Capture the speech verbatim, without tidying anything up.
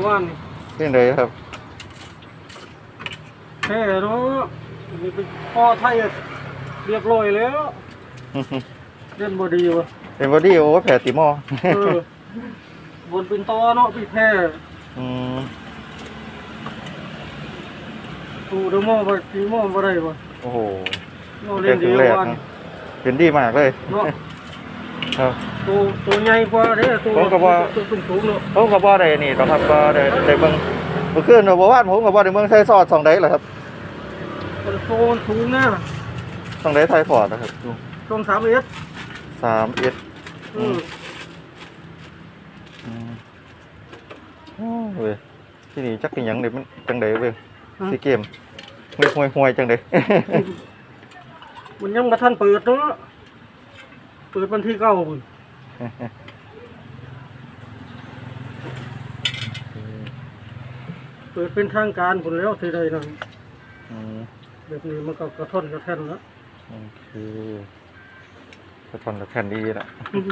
ว่านนี่ เป็นไงครับ แท้เนาะ นี่เป็นพ่อไทยเรียบร้อยแล้ว เล่นบ่ดีวะ เป็นบ่ดี โอ้ แพ้ติหม้อ เออ บนเป็นตอเนาะ พี่แพ้ อืม ตู้เดอะมอลล์บ่ ตีมอลล์บ่ได้วะ โอ้โห เราเล่นดีกว่า เป็นครั้งแรกนะ เล่นดีมากเลย เนาะ ครับ ตัว ตัวใหญ่กว่าเด้ ตัว ผมก็ว่า ตัวสูงๆเนาะ ผมก็บ่ได้นี่ดอกครับ บ่ได้ ได้เบิ่ง เมื่อคืนเนาะ เมื่อวานผมก็บ่ได้เบิ่ง ไทยทอดช่องใดล่ะครับ มันโซนสูงนะ ช่องใดไทยทอดนะครับ ช่องสามเอ็ด สามเอ็ด อืม อืม โอ้เว้ย ที่นี่จักเป็นหยังเด้ มันจังใดเว้ย ฮะ ซีเกม ห่วยๆๆจังใด มันยังบ่ทันเปิดเนาะ เปิดวันที่เก้าพุ้น เปิดเป็นทางการพุ้นแล้ว สิได้นั่น อืม แบบนี้มันก็กระท่อนกระแท่นแล้ว โอเค กระท่อนกระแท่นดีละ อืม